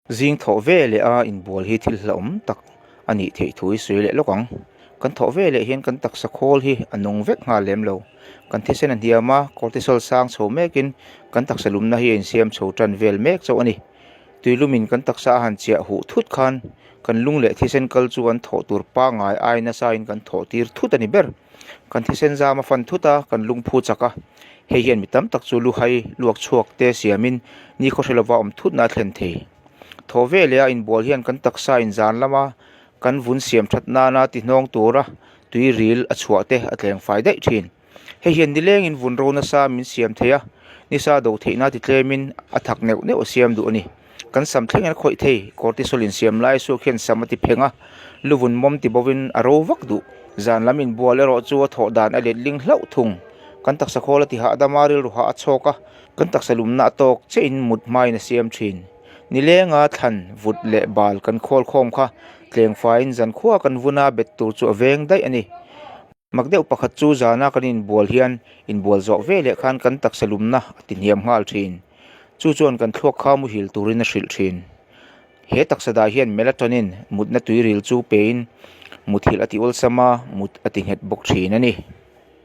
Zing thawh ve leh a inbual hi thil hlauhawm tak a nih theih thu i sawi leh lawk ang. Kan thawh ve leh hian kan taksa khawl hi a nung vek nghal lem lo. Kan thisen a hniam a, cortisol sang chho mekin kan taksa lumna hi a insiam chho tan vel mek chauh a ni. Tuilumin kan taksa a han chiah huh thut khan kan lung leh thisen kal chu an thawh tur pangngai ai nasain kan thawh tir thut a ni ber. Kan thisen zam a fan thut a, kan lungphu chak a. Hei hian mi tam tak chu luhai luak chhuak te siamin nikhaw hre lova awm thutna a thlen thei. Thaw ve leh a inbual hian kan taksa inzan lama kan vun siam that nana ti hnawng tura tui ril a chhuah te a tleng fai daih thin. Hei hian nilengin vun ro nasa min siam thei a, nisa do theihna ti tlemin a thak neuh neuh a siam duh a ni. Kan sam thleng in a khawih thei, cortisol insiam lai suak hian sam a ti pheng a, luvun mawm ti bovin a ro vak duh. Zan lam inbual erawh chu a thawh dan a letling hlauh thung. Kan taksa khawl a ti hahdam a, rilru hah a chhawk a, kan taksa lumna a tawk chiah in mut hmain a siam thin. Nilenga thlan, vut leh bal kan khawl khawm kha tleng faiin zankhua kan vuna bet tur chu a veng daih a ni. Mak deuh pakhat chu zana kan inbual hian inbual zawh ve leh khan kan taksa lumna a ti hniam nghal thin. Chu chuan kan thluak kha muhil turin a hrilh thin. He taksa dah hian melatonin mutna tuiril chu pein muthilh a ti awlsam a, mut a ti nghet bawk thin a ni.